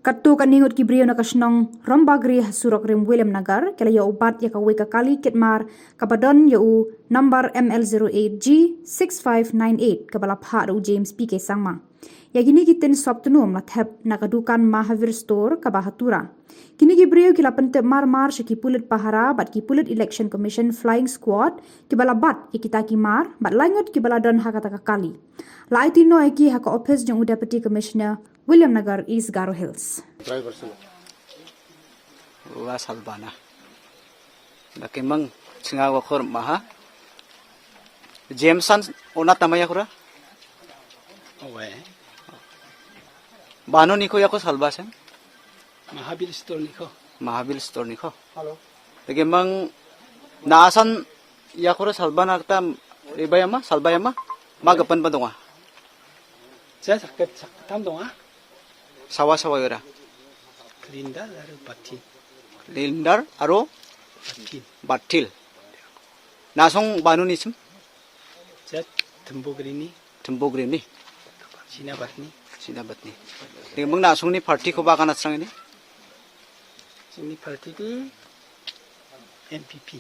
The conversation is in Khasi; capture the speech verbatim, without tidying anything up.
Katto katne ngut ki briew na ka shnong Rombagri ha surok rim Williamnagar ki la ïoh u bat ïa kawei ka kali kit mar kaba don ïa u number M L zero eight G six five nine eight kaba la phah da u James P K Sangma. Ïa kine ki tin sop tnum la thep na ka dukan Mahavir Store kaba ha Tura. Kine ki briew ki la pyntip mar mar sha ki pulit pahara bad ki pulit Election Commission Flying Squad kiba la bat ïa kita ki mar bad laingut kiba la don ha kata ka kali. La aiti noh ïa ki ha ka ophis jong u Deputy Commissioner Williamnagar, East Garo Hills. Driver silo. Wa Salbana. Dake mang singa wa khor maha. Jameson ona tamaya khura. Owe. Bano niko yako Salba sem. Mahabil Store niko. Mahabil Store niko. Hello. Dake mang na asan ya khura Salbana kata ibayama, Salbayama. Magapan pa donga. Saya sakit sakit tam donga. Sawa sawa yora. Lindar aro Bathil. Lindar aro Bathil. Bathil. Nasong banu nisim. Saya Tembu Grini. Tembu Grini. Sina Batni. Sina Batni. Ding bang nasong ni party ko ba kana serang ini. Sini party di N P P.